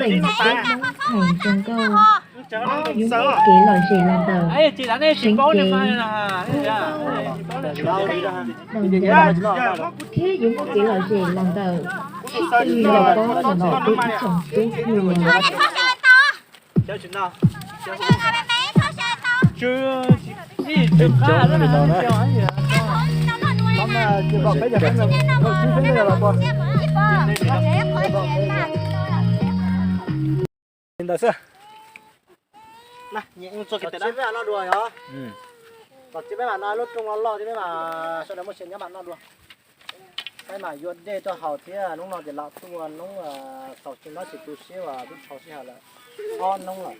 peem peb Hmoob hais zoo nkauj, yuav muaj kev lom zem los ntawm seev cev, phooj ywg, neej tsa, thiab yuav muaj kev lom zem los ntawm sib tw los kob los ntawm peb ib tsoom tub hluas. Ntawd xwb. Txog txij peb mam noj dua yog, txog txij peb mam noj lub rooj loj loj thiab peb mam sawv daws muaj sia nyob mam noj dua. Peb mam yuav dej tuaj haus thiab hnub no ces lam tuaj hnub xaus tsis nyob tsis tu siab uas twb dhau sij hawm lawm, ob hnub lawm.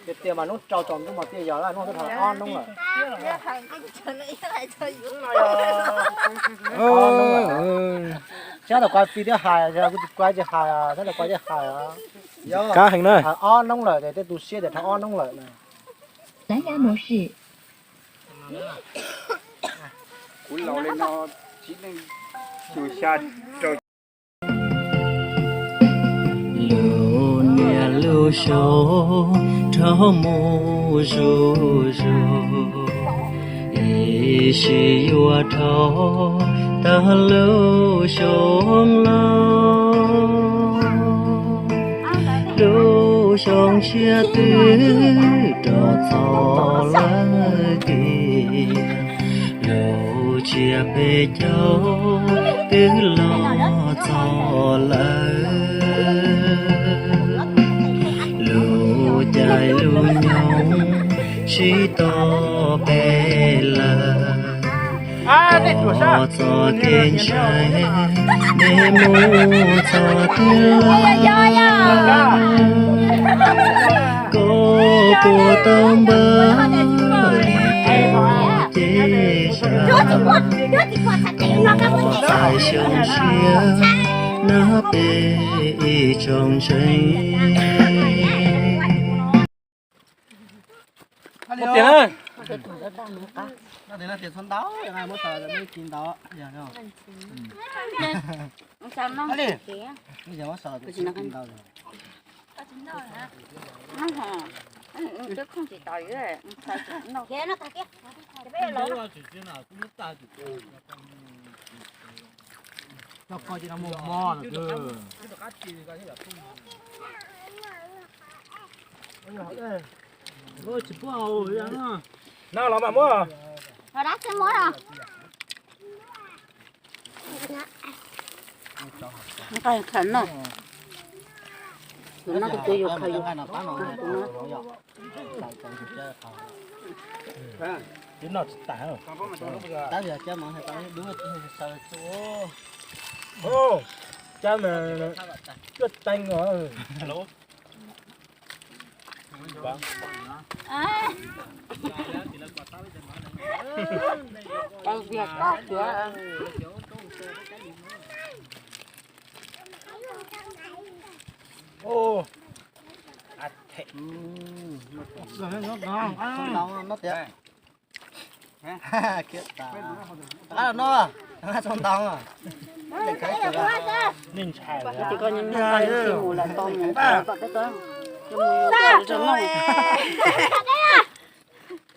Tiag tiag mas hnub rau tsaus ntuj mas tiag yog hnub twb dhau ob hnub lawm. Nyob tau kuv fij thiab hais, kuv tsis kuv tsis hais, nyob tau kuv tsis hais. Kab heev na. Ob hnub lawm, tej tus siab tias dhau ob hnub lawm na. Kuv laus li no, tsis neej xya rau. Lub niag lub xyoo rov mus zuj zus, ib sim yuav dhau tag lub xyoo los. Lub xyoo tshiab twb rov txog lawm tiag, lub tsiab peb caug twb los txog lawm. Lub caij lub nyoog sib tog peb lawm, txog kev ntshai nej mus txog twg lawm. Koj puas tau npaj li tus ces sab, txais xyoo tshiab nab peb ib tsoom ntseeg. No los mam muab. Los dab tsi muab los? Nqaij khav noj. Tus no tus twg yuav khav yuav. Cab mas cuaj teev os. Ntshai.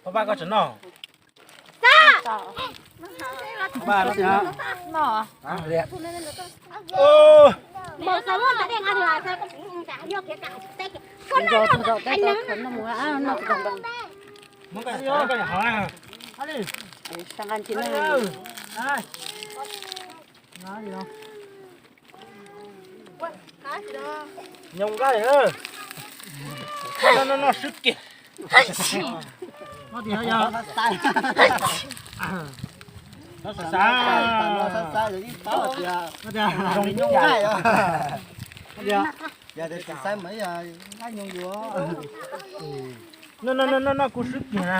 Pab, koj tseem noj? Nyob nqaij, noj swb kiag. Noj, noj, noj, noj kuv swb kiag na.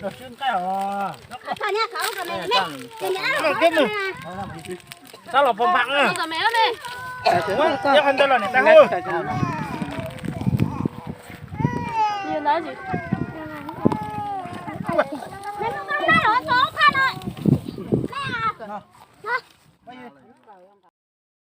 Rau swb nqaij os. Sab los pog npam na. Ib qho ntawd los niam tais hu.